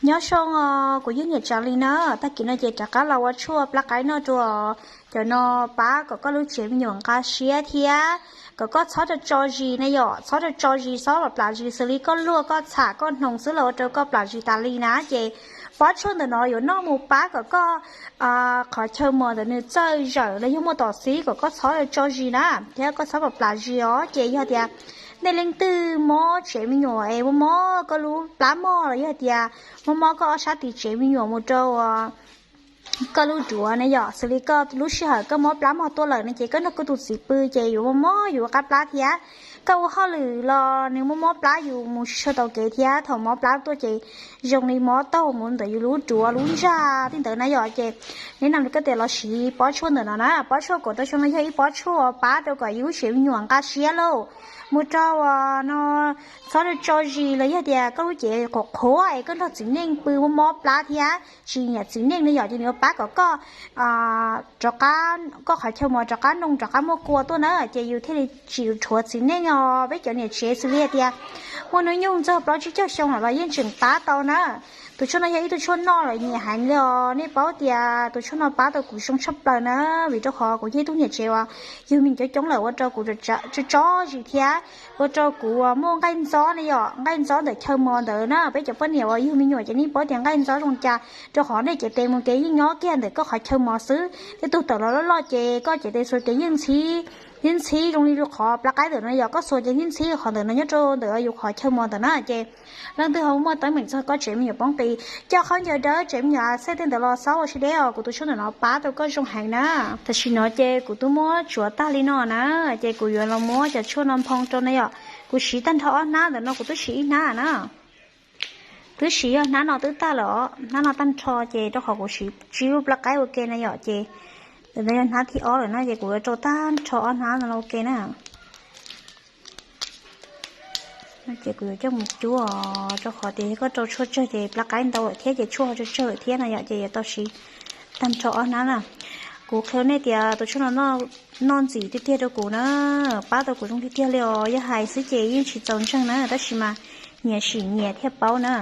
Nyob zoo os, kuv yog Niam Tsav Lis na. Tag kis no ces rov qab los ua tshuaj plab qaib noj rau cov no pab kom koj lub tsev me nyuam nqa siab thiab kom koj txhob tso tso zis na yom, txhob tso tso zis, txhob plam zis xws li koj luag koj txham koj hnoos xwb los ua rau koj plam zis tas li na. Ces pob tshuaj ntawm no yuav noj mus pab kom koj qhov chaw mos ntawm nws txawj zawm los yog muaj tom xib kom koj txhob tso zis na, thiab koj txhob plam zis os. Ces yog tias nej leej twg mob tsev me nyuam es mob mob koj lub plab mog los yog tias mob mob koj ob sab tis tsev me nyuam mus rau koj lub duav na yom, xws li koj lub sij hawm koj mob plab mog tuaj lawm no ces koj nrog koj tus txiv pw ces yuav mob mob yuav qab plab thiab. Koj ua hauj lwm los nws mob mob plab yus mus tsis tshua tau kev thiab thaum mob plab tuaj ces zoo li mob taug mus ntawm yus lub duav lub ntsag tej ntawd na yom. Ces nej nam koj tias los siv pob tshuaj ntawm no na, pob tshuaj kuam tau xyoo no yog ib pob tshuaj pab rau kom yus lub tsev me nyuam nqa siab lauj. Mus rau no txhob tso zis los yog tias koj lub cev qhuav qhuav es koj nrog txiv neej pw mob mob plab thiab tsis nyiam txiv neej no yom, ces nws yuav pab kom koj rov qab, koj qhov chaw mos rov qab noog rov qab muaj kua tuaj na, ces yus thiaj li tsis rhuav txiv neej os. Peb cov niam tsev xws li hais tias muaj hnub nyoog txog plaub tsib caug xyoo lawm los yeej tseem pab tau na. Tus tshuaj no yog ib tug tshuaj noj lawm nyiam heev li os. Nej paub tias tus tshuaj no pab tau kuv zoo tshaj plaws na, vim rau qhov kuv yog ib tug niam tsev uas yug me nyuam coob coob lawm ua rau kuv tso tso zis thiab ua rau kuv muaj nqaij ntxob na yom, nqaij ntxob ntawm chaw mos ntawd na. Peb cov poj niam uas yug me nyuam ces nej paub tias nqaij ntxob zoo cas, rau qhov nej cev tes mus ces yeej nyob kiag ntawm koj qhov chaw mos xwb. Tej tug tawm los loj loj ces koj cev tes xuas ces yeej ntxhib, yeej ntxhib zoo li qhov plab qaib ntawm no yom, koj xuas ces yeej ntxhib qhov ntawm no nyob rau ntawm yus qhov chaw mos ntawm na. Ces leej twg ho muaj teeb meem txog koj tsev me nyuam poob qis, coj khaub ncaws dawb, tsev me nyuam a xej tej ntawd los xaub ua si deb os, kuv tus tshuaj ntawm no pab tau koj zoo heev na. Tam sim no ces kuv twb muab tsuav tag li no na, ces kuv yuav los muab cov tshuaj no nphoo rau na yom. Kuv siv tag nrho ob hnab ntawm no, kuv twb siv ib hnab na. Twb siv yog hnab no twb tag lawm os, hnab no tag nrho ces rau qhov kuv siv tsib lub plab qaib ua ke na yom, ces ntawm no yog hnab thib ob lawm na, ces kuv yuav rau tag nrho ob hnab no ua ke na. Ces kuv yuav coj mus cuab, rau qhov tias yog koj rau tshuaj tsawg ces plab qaib ntau lawm thiab ces tshuaj ho tsawg tsawg lawm thiab na yom, ces yuav tau siv tag nrho ob hnab na. Kuv qhia nej tias tus tshuaj no noj ntxim tiag tiag rau kuv na, pab tau kuv zoo tiag tiag li os. Yog hais xwb ces yeej tsis txaus ntseeg na, tab sis mas nyias sim nyias thiaj paub na.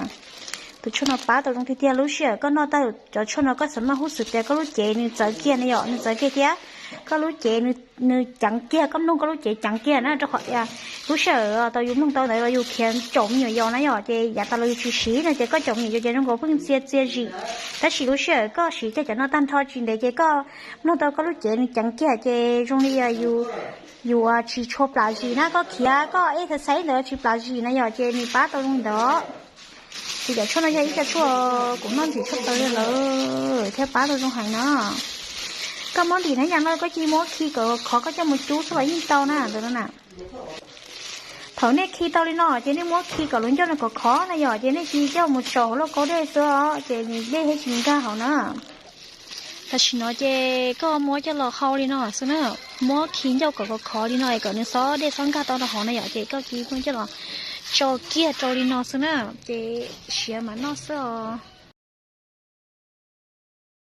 Tus tshuaj no pab tau zoo tiag tiag, lub sij hawm koj noj tag cov tshuaj no koj xav maj hub xwm tias koj lub cev nws txawv kiag na yom, nws txawv kiag thiab koj lub cev nws ceev kiag, koj mloog koj lub cev ceev kiag na, rau qhov tias lub sij hawm tau yus mloog tau ntawd los yus khiav caum me nyuam yaus na yom, ces yav tas los yus tsis siv no ces koj caum me nyuam yaus ces zoo nkaus pheej txia txia zim. Tab sis lub sij hawm koj siv kiag cov no tag nrho tsis ntev ces koj mloog tau koj lub cev nws ceev kiag ces zoo li yus, yus tsis tshua plam zis na, koj khiav koj ej txhais xaib ntawd tsis plam zis na yom, ces nws pab tau zoo li ntawd. Ces cov tshuaj no yog ib co tshuaj kuv noj ntxim tshaj plaws li lawm thiab pab tau zoo heev no. Koj muab ntim hnab yas no koj cia li muab khi kom khov koj coj mus cub xwb los yeej tau na ntawd no na. Thaum nej khi tau li no ces nej muab khi kom lub ncauj no khov khov na yom, ces nej cia li coj mus tso hauv lauj kaub dej xwb os, ces nws dej thiaj tsis nkag hauv na. Tam sim no ces koj muab coj los hau li no xwb na, muab khi ncauj kom khov khov li no es kom nws xob dej xob nkag tau rau hauv na yom, ces koj cia li muab coj los tso kiag rau li no xwb na, ces siav mam noj xwb os.